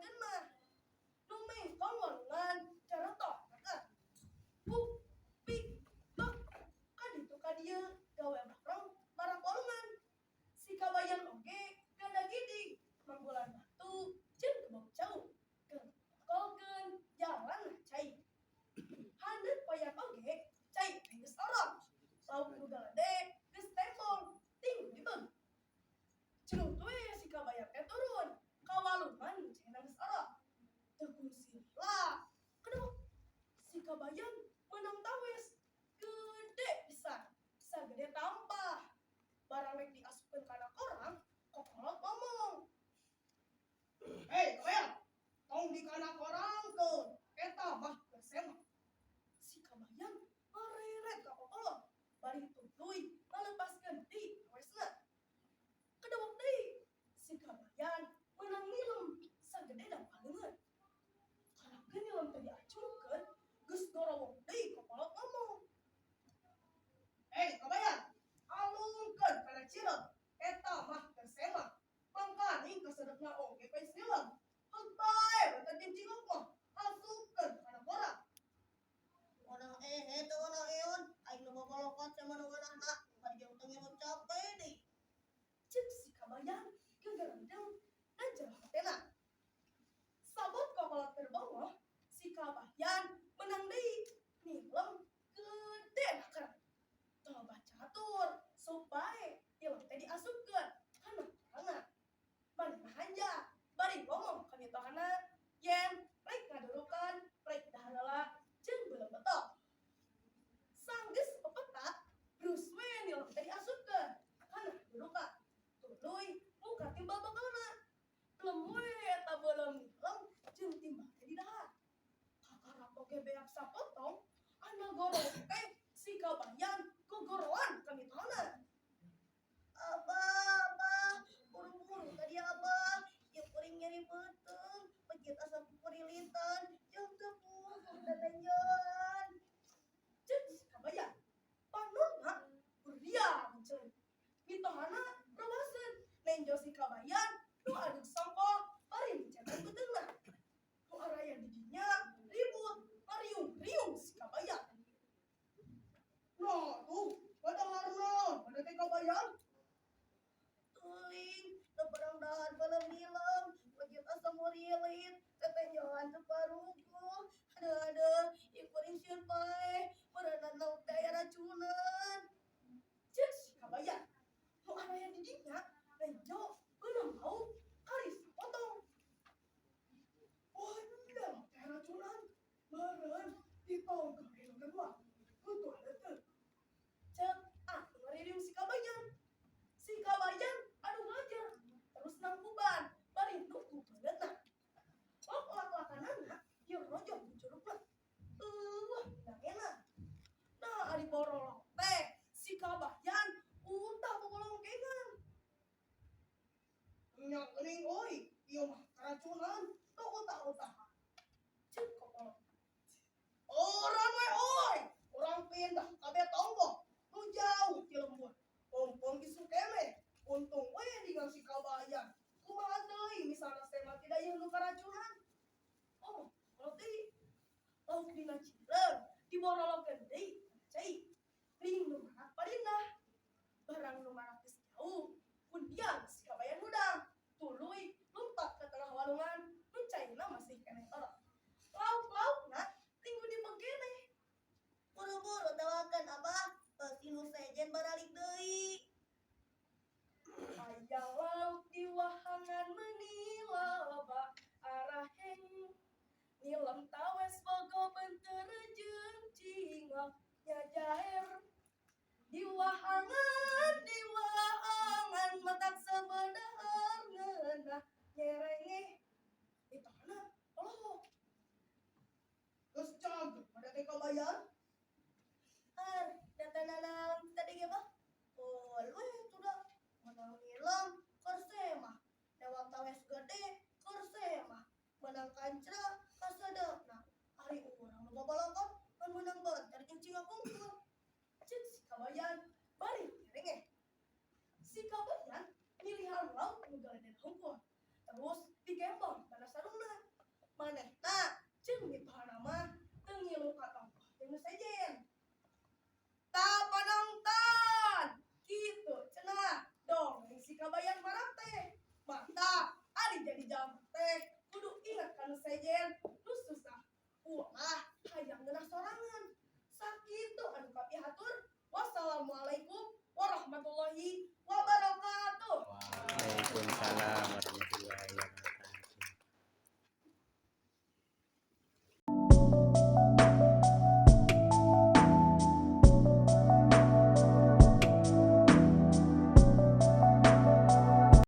Dibabolongkeun mah. Nu mengkong walungan caretok kan. Puk pik bek ka ditu ka dieu gawe bareng marak walungan. Si Kabayan oge gada gidig manggulan batu jeung kebab cau. Keur jalan cai. Haneut payak oge cai geus orok. Lauk nu galede geus tembong ting dibeung. Cerut we si Kabayan teh turun ka walungan nu caina geus orok. Teu kungsi lila. Kedok si Kabayan meunang tawes gede pisan, sagede tampah. Barang rek diasupkeun kana korang, kokolot ngomong. Hei, Kabayan, tong dikana korangkeun. Eta mah keur semah. Si Kabayan ngareret ka kokolot bari tuluy ngalepaskeun deui tawesna. Kedewek deui si Kabayan meunang nilem sagede dampal leungeun. Kalakeun nilem teh diacungkeun, geus gorowong deui kokolot ngomong. Hei, Kabayan, alungkeun kana cireut. Eta mah keur semah. Mangkaning kasedekna oge pais nilem. Heug bae beuteung jeung cingok mah. Asupkeun kana korang. Onah eh teu onah eon, aing nu babalokat sama nu ngeunahna, bari jeung teu ngirup capek deui. Ceuk si Kabayan gegerendeng dan jero hatena. Sabot kokolot keur bongoh, si Kabayan menang deui nilem gede naker. Loba catur sok bae nilem teh diasupkeun kana korangna. Manehna hanja bari ngomong ka mitohana yen rek ngadurukan, rek dahar heula jeung beuleum betok. Sanggeus pepeta, brus we nilem teh diasupkeun kana durukan. Tuluy muka timbal bekelna. Belum we eta beuleum nilem jeung timbal teh didahar. Kakarak oge beak sapotong, anu gorong teh si Kabayan gogoroan ka mitohana. Abah, abah, buru-buru tadi abah, ieu kuring nyeri beuteung, pejit asa purilitan, jeung teu puguh tetenjoan. Ceuk si Kabayan. Panonna buriang mencerit. Mitohana rewaseun nenjo si Kabayan nu aduk songkoh bari micetan beuteungna. Nu araya di dinya ribut ngariung-riung si Kabayan. Nah, tuh, padahal naon, mana teh Kabayan? Teuing, teu barang dahar beuleum nilem, pejit asa murilit, tetenjoan teu paruguh. Aduh, aduh, ieu kuring sieun paeh, meureunna lauk teh aya racunan. Ceuk si Kabayan. Nu araya di dinya nenjo beuleum lauk kari sapotong. Wah, lauk teh racunan. Meureun ditongkeun nu kedua. Kutu teu. Ceuk anu ngaririung si Kabayan. Si Kabayan anu ngajar terus nangkuban bari nuku beungeutna. Lok lak-lakanana ieu rojok ku curugna. Eueuh nangena. Nah, ari borolok teh si Kabayan utah pokolongkengan. Nya geuning euy, ieu mah keracunan, teu utah-utah. Ceuk kokolot. Orang we euy, urang pindah ka Betongboh, nu jauh ti lembur. Mumpung isuk keneh, untung we dengan si Kabayan. Kumaha deui misalna semah tidak ieu nu keracunan? Oh, kolot deui. Lauk dina cireung diborolokeun deui kana cai. Ring nu marak parindah. Barang nu marak geus jauh, kundiang si Kabayan hudang. Tuluy lumpat ke tengah walungan nu caina masih keneh orok. Lauk-laukna tinggu dibegeneh. Buru-buru tawakan abah, pasti nu sejen baralik deui. Aya lauk di wahangan meuni loba araheng. Nilem tawes bogo benteur jeung cingok nyajaer. Di wahangan matak sabedahar ngeunah nyerengeh. Mitohana olohok. Geus cager pada teh Kabayan. Ar, datang naon tadi ge bah? Oh, we sudah menang nilem keur semah. Dewak tawes gede keur semah. Menang kancra kasedepna. Ari urang nu babalakan kan menang bentar jeung cingak unggul. Ceuk si Kabayan bari nyerengeh. Si Kabayan nyilihan lauk nu galedena hungkul. Terus digembong kana sarungna. Sejen nu susah. Ulah hayang ngeunah sorangan. Sakitu anu kapihatur. Wassalamualaikum.